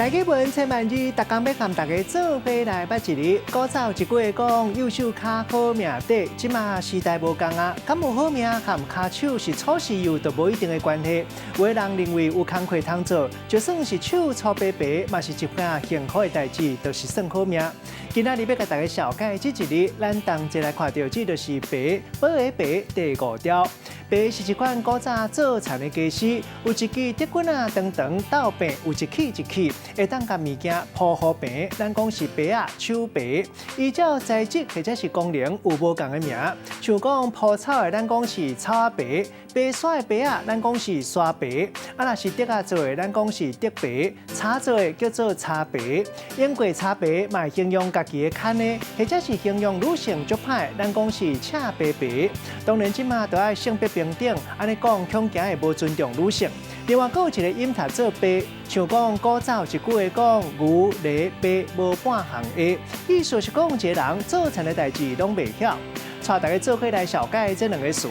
大家文千萬字，逐工欲共大家做伙來捌一字。古早一句話講，右手跤好命短，這馬時代無仝啊，敢有好命和跤手是粗是幼都無一定的關係。有的人認為有工課通做，就算是手粗白白，嘛是一件幸福的代誌，就是算好命。今仔日欲共大家紹介這一字，咱同齊來看著，這就是耙，寶的耙第五條。耙是一款古早做田的家私，有一支竹棍仔長長鬥柄，有一齒一齒，會當共物件鋪予平。咱講是耙仔、手耙，依照材質或者是功能有無仝的名。像講鋪草的，咱講是草仔耙；爬山的耙仔，咱講是山耙。啊，若是竹仔做的，咱講是竹耙；柴做的叫做柴耙。用過柴耙嘛會形容家己的牽的，或者是形容女性足歹，咱講是赤白耙。當然，這馬都愛性別平等，按呢講恐驚會無尊重女性。另外，閣有一個音讀做白，像講古早一句話講牛犁白無半項下，意思是講一个人做田的代誌攏袂曉。帶大家做伙來紹介這兩个詞，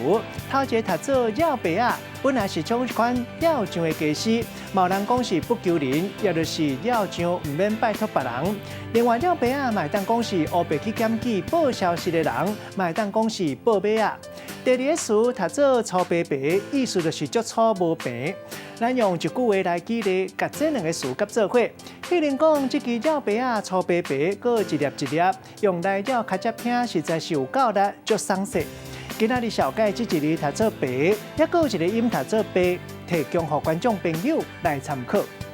頭一个讀做料白仔，本來是創一款料醬的家私，嘛有人講是不求人，也就是料醬毋免拜託別人。另外，料白仔嘛會當講是烏白去檢舉報消息的人，嘛會當講是報馬仔。第二个詞讀做粗白白，意思就是足粗無平。咱用一句話來舉例，共這兩个詞夾做伙。彼如講，這支料白仔粗白白，閣一粒一粒，用來繞跤跡片，實在是有夠力，足爽勢。今仔日紹介這一字讀做耙，抑閣有一个音讀做白，提供予觀眾朋友來參考。